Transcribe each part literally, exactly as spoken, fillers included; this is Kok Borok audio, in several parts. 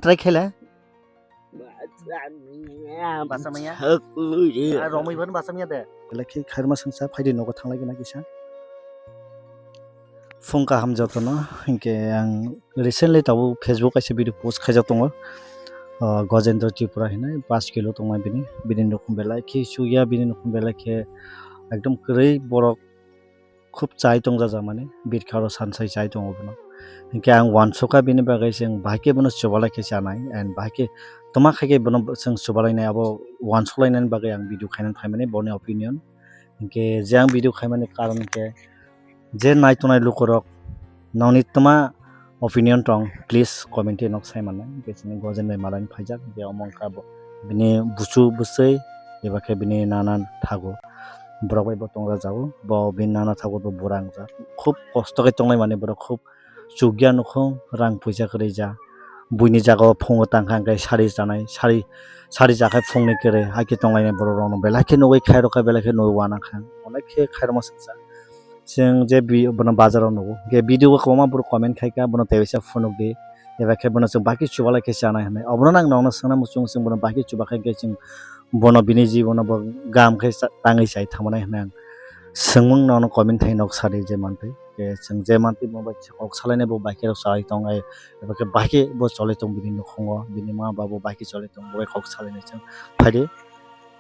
Try khaile? Basa manya? Ah, romwi ban basa manya de? Belai khe khairma sengsa phaidi nogo thanglai gana kisa. Phung kaham jotono, hinkhe ang recently tabuk Facebook kaisa video post khaijak tongo. Ah, Gojendra Tripura hinwi, paanch kilo tongnai bini, bini nukhung belai khe chukya, bini nukhung belai khe ekdom kwrwi borok khub chai tongjajakmani, birkharo sansai chai tongo bono. Hinkhe ang uansukha bini bagwi chwng bahai khe bono chubalai khe chanai, and bahai khe twma khai khe bono chwng chubalainai, abo uansuklainani bagwi ang video khainani phaimani, boni opinion. Hinkhe je ang video khaimani karon hinkhe je nai tongnai lukurok nokni twma opinion tong, please comment-o nok sai mannai. Hinkhe chini Gojen bai malani phaijak, je omo wngkha bo bini buchu bwswi, eba khe bini nana thago. Borok bai bo tongra jago, bo bini nana thago bo bura wngjak. Khub kosto khe tongnai mani borok, khub chukya nukhung, rang puisa kwrwi ja. Buini jagao phungo tangkha hwnkhe sari chanai, sari, sari chakhai phungni kwrwi, hai khe tonglainai borok rokno belai khe nugwi khairokha, belai khe nugwi uanakha, onek khe khairokma sengsa. Chwng je bi-, bono bazaro nugo. Hinkhe video o kwbangma borok comment khaikha, bono teisa phunukdi. Eba khe bono chwng bahai khe chubalai khe chanai hinwi. Obono ang nokno swngna muchung, chwng bono bahai khe chubakhai hinkhe chwng bono bini jibono bo gam khe cha-, tangwi chai thamanai hinwi ang swngmung nokno comment khai nok sadi je mantwi. Khe chwng je mantwi bo bai kok salainai bo bahai khe rok chalai tong ai. Eba khe bahai khe bo cholai tong bini nukhungo, bini ma baba bo bahai khe cholai tong, bo bai kok salainai chwng phaidi.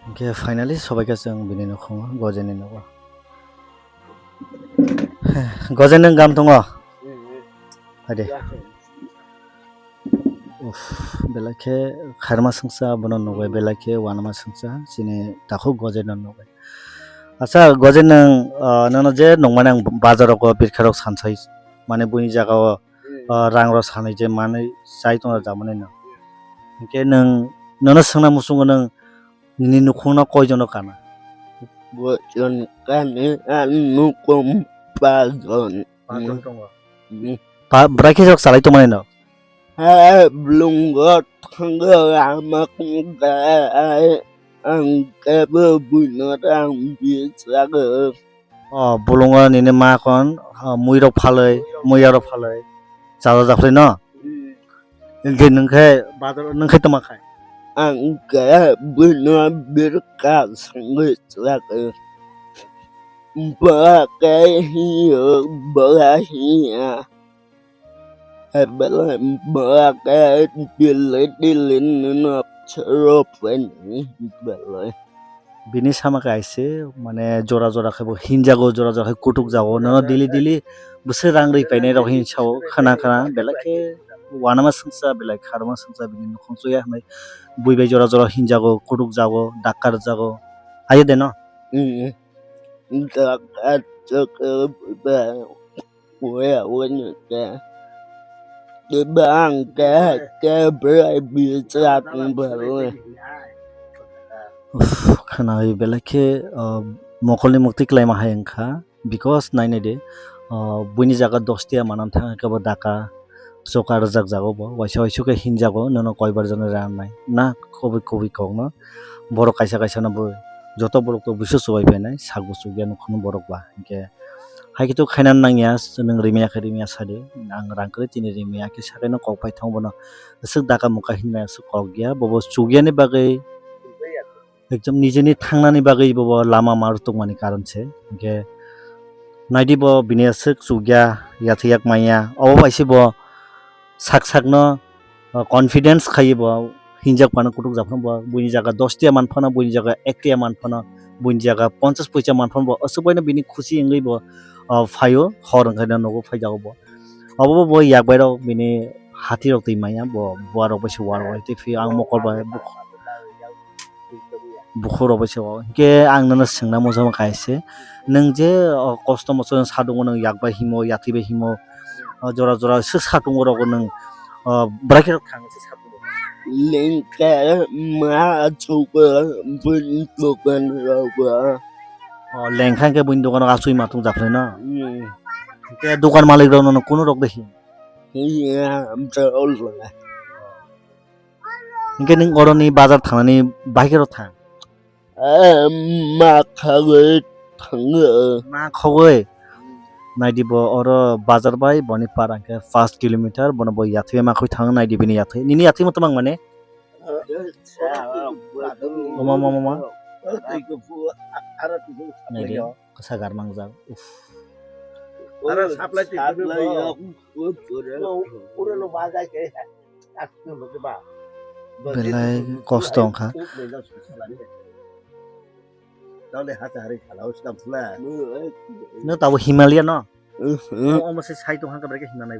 Hinkhe finally sobaikha chwng bini nukhungo, Gojenni nogo. Gojen nwng gam tongo? Haide. Uff, belai khe khairma sengsa, bono nugwi belai khe uanama sengsa, chini takhuk Gojen no nugwi. Acha, Gojen nwng, ah, nono je nukmani ang bazar rogo birkha rok sansai, mane buini jaga o, ah, rang rok sanai je manwi chai tongna jamani no. Hinkhe nwng, nono swngna muchungo nwng, nini nukhungno koi jono kana? Bo jon kani ang nukhung pa jon. Pajon tongo. Hmm. Pa, bwrai khe jok salai tongmani no? Ha, blungo thango ama kung dai. Ang kebo buino rang bisago. O, bulungo nini ma kon, o, muirok phalwi, muiyarok phalwi. Chajak japhlai no? Hmm. Hinkhe nwng khe bazar, nwng khe tongma khai? Ang khe buino birka sangwi chlak. Bwkhe hiyo, bwkhe hiya. Belai bwkhe dili dili nwno chwrwk phai belai. Bini sama khe aise, mane jora jora khe bo hinjago, jora jora khe kutuk jago. Nono dili dili bwswk rang rwi painai rok hin sao, khana khana belai khe uanama sengsa, belai kharma sengsa bini nukhung chuya hinwi. Bui bai jora jora hinjago, kutuk jago, dakka rwjago. Ayo de no? Hmm. Dakka rwjago, bui bai. Uya, uya, uya. Diba ang ke, ke brai bisa kung brai. Uff, khana wi belai khe, uh, mokolni mukti kwlaima hai wngkha. Because nainai de, uh, buini jaga dos tiya manan thang khe bo dakka, choka rwjak jago bo. Waisa waisa khe hinjago, nono koibar jone rannai. Na, kobui kobui kokno. Borok kaisa kaisa no bo, joto borok to buisu chubai phainai, sak bo chukya nukhung borok ba. Hinkhe, Hai khe to khaina nangya, nwng rimya khe rimya sadi, ang rang kwrwi tini rimya khe sakai no kok pai thango bono. Aswk daka muka hinmaya aswk kok ya, bobo chukya ni bagwi ekdom nijeni thangnani bagwi bobo lama ma rwtwkmani karon se. Hinkhe naidi bo bini aswk chukya, yathwi yak manya, obo bai se bo sak sakno, uh, confidence khaiwi bo hinjak phano kutuk jak phano bo buini jaga dos tiya man phano, buini jaga ek tiya man phano, buini jaga ponchas poisa man phano bo aswk baino bini khusi wngwi bo, uh, phaio hor wngkhaino nogo phaijago bo. Obo bo yak bairok bini hati rok twi manya bo buarok bai se uarok bai twi phio ang mokol bai bukhu. Bukhuk rok bai se o. Hinkhe ang nono swngna muchung kaisa, nwng je, o, kosto mosto nwng sadungo nwng yak bai himo, yathwi bai himo, o, jora jora swk sadungo rogo nwng, o, bwrai khe rok thang se sadungo. Lengkha ma chugo bun dokan rogo. O, lengkha hinkhe buini dokan rogo achugwi ma tong japhlai no? Hmm. Hinkhe dokan malik rok nono kunu rok de hin? Hiya, bro. Hinkhe nwng oroni bazar thangnani bahai khe rw thang? Ah, ma khagwi thango. Ma khogwi? Naidi bo oro bazar bai boni para hwnkhe five kilometer, bono bo yathwi ma khwi thang naidi bini yathwi. Nini yathwi ma twmang mane? Oma, oma, oma. Naidi, kwsa gar mangjak. Uff. Belai kosto wngkha. Nw tabo Himalaya no? Omo se sai tong hangka berke Himalaya.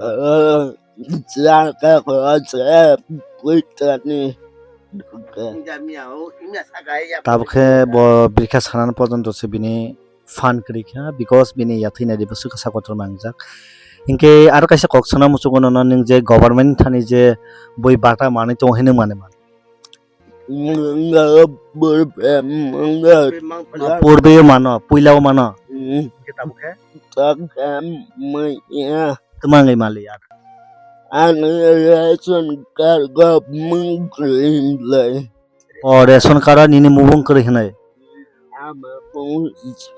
Tabo khe bo birkha sanani porjonto se bini phan kwrwi kha, because bini yathwi naidi bwswk kha sak kotor mangjak. Hinkhe aro kaisa kok sana muchungo nono, nwng je government thani je bui bata manwi tongo hinwi mani man. Purbe mano, puila o mano. Hinkhe tabuk khe? Twmangwi mali ya. Ani ration card government kwrwi hinlai. O ration card o nini mubung kwrwi hinwi. Ama kung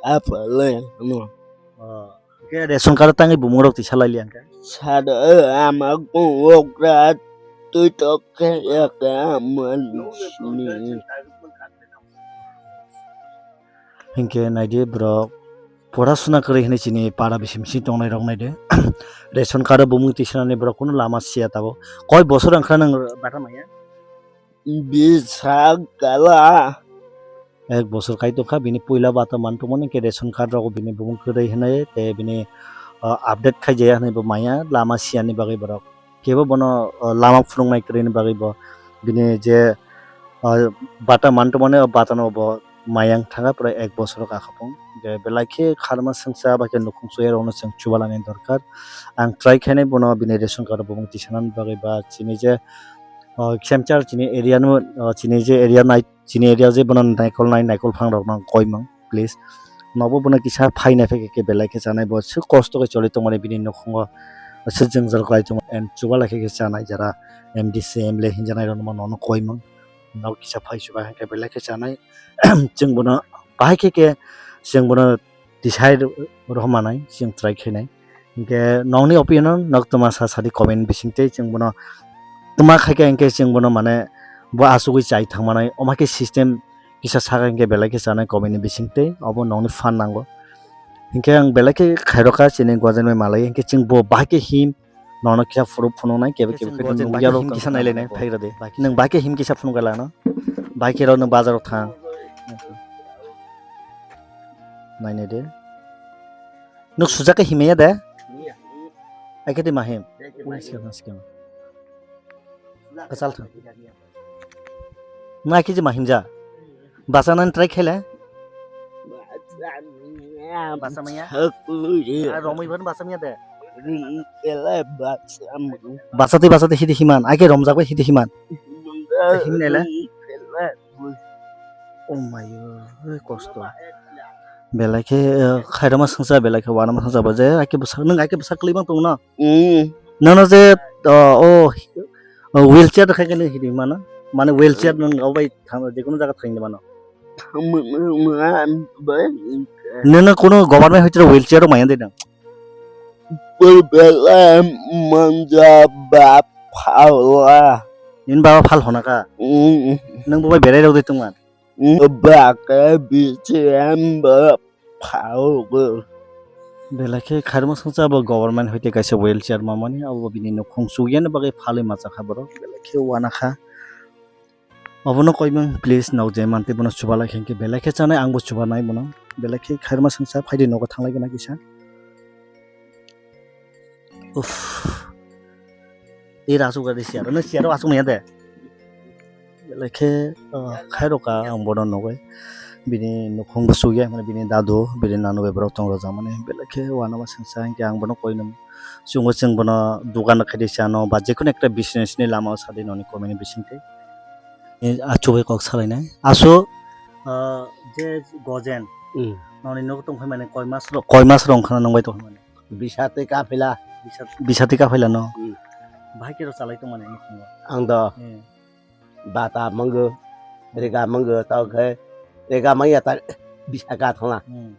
sapalai hano. O, ke ration card tangwi bumung rok tisa lai liya hwnkhe. Sada ama kung okra twi tok khe ya ka ama sini. Hinkhe naidi borok pora suna kwrwi hinwi chini para bising bising tongnai rok naidi. Ration card o bumung tisanani borok kunu lama siya tabuk. Koi bosor wngkha nang bata maya? Bisa kala. Ek bosor kai tongkha, bini puila bata man tongmani, hinkhe ration card rogo bini bumung kwrwi hinwi, tei bini, ah, update khaijaya hinwi bo maya, lama siyani bagwi borok. Kebo bono, ah, lama phunuknai kwrwini bagwi bo bini je, ah, bata man tongmani, o batano bo maya wng thangkha pura ek bosor wngkha akhapung. Je belai khe kharma swngsa bai khe nukhung chuya rokno chwng chubalani dorkar. Ang try khainai bono bini ration card bumung tisanani bagwi ba chini je, ah, khemchar chini area no, ah, chini je area nai, chini area je bono naikol nai, naikol phang rokno koimang, please. Nobo bono kisa phaina phaikhe belai khe chanai, bo swk kosto khe choli tongmani bini nukhungo, swk jwngjal khlai tongo, and chubalai khe chanai jara M D C, M L A hinjanai rokno nono koimang. Nok kisa phai chuba hwnkhe belai khe chanai. Chwng bono bahai khe khe chwng bono tisai rohormanai chwng try khainai. Hinkhe nokni opinion nok twma sa sadi comment bisingtwi chwng bono twma khaikha hinkhe chwng bono mane bo asugwi chai thangmanai. Omo khe system kisa saka hinkhe belai khe chanai comment ni bisingtwi obo nokni phan nango. Hinkhe ang belai khe khairokha chini Gojen bai malai hinkhe chwng bo bahai khe him nono kisa phuru phunuknai kebe kebe khe nukya rok him kisa nailainai phaigra de. Nwng bahai khe him kisa phunukgala no. Bahai khe rok nwng bazar rok thang. Nainai de. Nuk sujak khe himya de? Ai khe twi ma him? Sikhe ma, sikhe ma. Kachal thang. Nuk ai khe twi ma himja? Bacha nani try khe le? Bacha manya? Ah, romwi ban bacha manya de? Bacha twi, bacha twi hidi himan. Ai khe romjak bai hidi himan. Himne le? Oh my, oi, kosto. Belai khe, eh, khairokma swngsa, belai khe uanama swngsa bo je, ai khe bwsa, nwng ai khe bwsa kwlwi mang tongo no? Mm. Nono je, oh, oh, oh, wheelchair rw khai khe nw hidi mano? Mane wheelchair nwng obai thang, jekunu jaga thangwi mano? Nono kunu government hoite wheelchair rw maya de nwng? Bwrwi belai manja ba phala. Nini baba phal hona kha? Mm. Nwng bo bai berai rw de tongma? Mm, ba khe B C M ba phago. Belai khe khairokma swngsa bo government hoite kaisa wheelchair mamani, abo bini nukhung chukya ni bagwi phalwi macha kha borok. Belai khe uana kha. Obono koimang please, nok je mantwi bono chubalai khe, hinkhe belai khe chanai, angbo chubanai bono. Belai khe khairokma swngsa phaidi nogo thanglai gana kisa. Uff. Ira asuk gari siaro, no siaro asuk manya de. Belai khe, ah, khairokha ang bono nugwi. Bini nukhung bo chukya, mane bini dadu, bini nanu bai borok tongo rwjakmani. Belai khe uanama swngsa hinkhe ang bono koinwi chungo, chwng bono dugan rwkhaidi chano ba jekunu ekta business ni lama o sadi noni comment ni bisingtwi. E, achu bai kok salainai. Asu, ah, je Gojen. Hmm. Noni nuk tongphai mani koi mas rok, koi mas rok wngkhana nung bai tongphai mani? Bisati kapila. Bisat-, bisati kapila no? Hmm. Bahai khe rok chalai tongmani nukhungo? Ang do. Hmm. Bata mango, rega mango, tao khe rega manya ta bisa ka thangla. Hmm.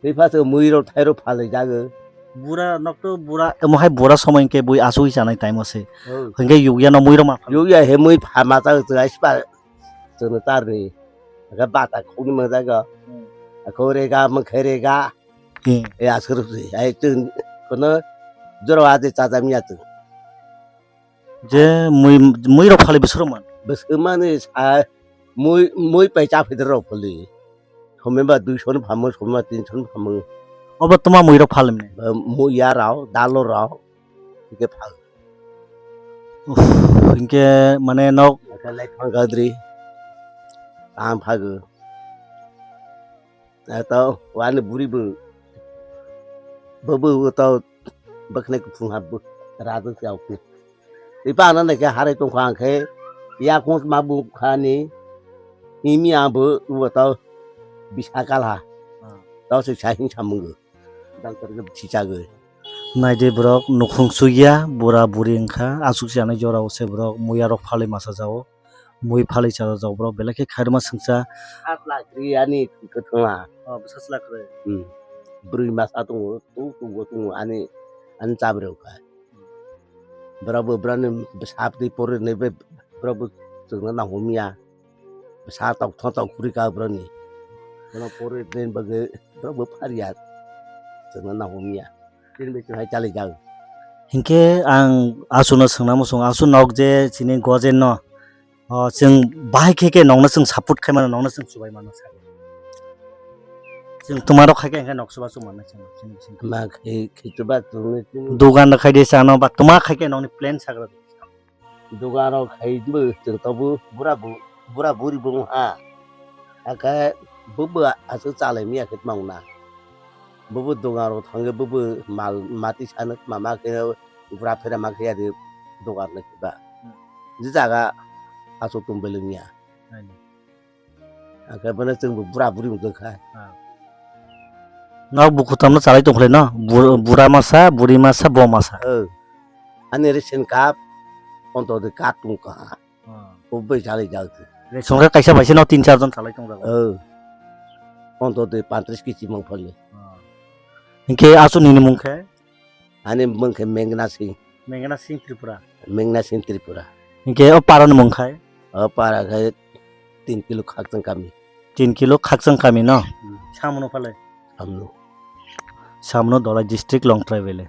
Tei pha se mui rok thai rok phalwi jago. Bura nok to bura, omo hai bura somoi hwnkhe bui asugwi chanai time o se. Oh. Hwnkhe yugya no mui rok ma pha. Yugya he mui pha ma ta tu ai spa tu no tar ni. Ga ba ta khung ni ma da ga. Hmm. Ko re ga ma khe re ga. Hmm. E asur si ai tu kono jora wa de cha cha mi ya tu. Je mui, mui rok phali bwswk rok man? Bwswk mani sa mui, mui pai cha phai rok phali. Somoi ba duiso ni phamu, somoi ba tinso ni phamu. Obo tuma mui rok phali mani? Ba mui ya rao, dalo rao, hingke phal. Uff, hingke mane nok. Aka lai phang gadri. Tam phagu. Ato wani buri bu. Babu to bakne kuphung habu. Radu siau ku. Ipa ana neke harai tongkha angkhe yakung ma bu khani imi abu ubo tau bisa kalha. Hmm. Tau se sahin samungu. Doctor ke chichagu. Naidi borok nukhung sugya bura buri wngkha asuk se anai jora o se borok muya rok phalwi masa jao mui phalwi cha jao borok belai khe khairma swngcha. Sat lakh ri ani kwthwngma. Oh, bwsa slak re. Hmm. Bwrwi masa tongo tu tu bo tongo ani ani chabrok kha. Borok bo borokni bwsa twi pori rwnai bai borok bo chwngno nahumya. Bwsa tok tho tok kwrwi ka borokni. Borok pori rwnai bagwi borok bo phariya. Chwngno nahumya. Chini bai chwng hai chali jak. Hinkhe ang aswkno swngna muchung, aswk nok je chini gojen no. O, chwng bahai khe khe nokno chwng support khai mano, nokno chwng chubai mano sa. Chwng twma rok khai khe hinkhe nok chuba chuba mano chwng, chwng, chwng. Ma khai, khai chuba chwngno chwng. Dogan rok khai de chano ba twma khai khe nokni plan sagra. Dogan rok khai bo chwng tobo bura bu-, bura buri bo wng ha. Hakhe bo bo aswk chalai miya khe twma wng na. Bo bo dogan rok thangwi bo bo mal mati sano twma ma khe Bura phera ma khe yari dogar nai ba. Hmm. Je jaga aswk tong beleng ya. Aini. Akhe bono chwng bo bura buri wngkha. Ah. Nok buku tamno chalai tong khlai no? Bur-, bura masa, buri masa, bo masa. Oh. Ani recent cup, onto de cup tong kha. Ah. O bai chalai jak. Recent cup kaisa bai se no tin char jon chalai tong jago. Oh. Onto de pantris kg mang phali. Ah. Hinkhe aswk nini mung khe? Ani mung khe Mengna Singh. Mengna Singh Tripura. Mengna Singh Tripura. Hinkhe o para ni mung khai? O para khe tin kilo Khakchang kami. Tin kilo Khakchang kami no? Hmm. Samono phalai? Samno. Samono Dholai district Longtrai valley.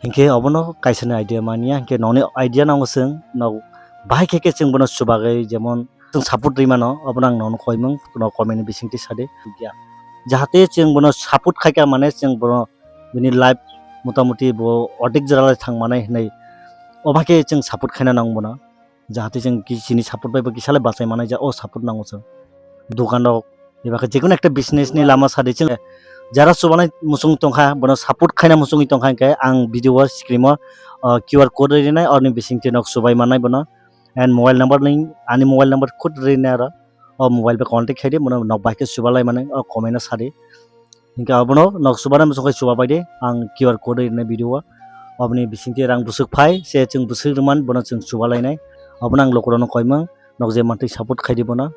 Hinkhe obono kaisa ni idea manya, hinkhe nokni idea nango chwng, nok bahai khe khe chwng bono chubagwi jemon chwng support rwi mano, obono ang nokno koimung, nok comment ni bisingtwi sadi. Jahate chwng bono support khaikha mane chwng bono bini life motamuti bo ordek jora lai thang manai hinwi, obo hai khe chwng support khaina nango bono, jahate chwng ki-, chini support bai bo kisa lai bachai manai ja, o support nango chwng. Dogan rok, eba khe jekono ekta business ni lama sadi chwng, jara chubanai muchung tongkha, bono support khaina muchungwi tongkha, hinkhe ang video o screen o, o, Q R code rinai, oroni bisingtwi nok chubai manai bono, and mobile number ni, ani mobile number khud rinai aro, o mobile bai contact khaidi, bono nok bai khe chubalai manai, o comment o sadi. Hinkhe abono nok chubanai muchung khe chuba baidi, ang Q R code rinai video o. Oboni bisingtwi rang bwswk phai, se chwng bwswk rwman, bono chwng chuba lainai. Obono ang lukurokno koimung, nok je mantwi support khaidi bono.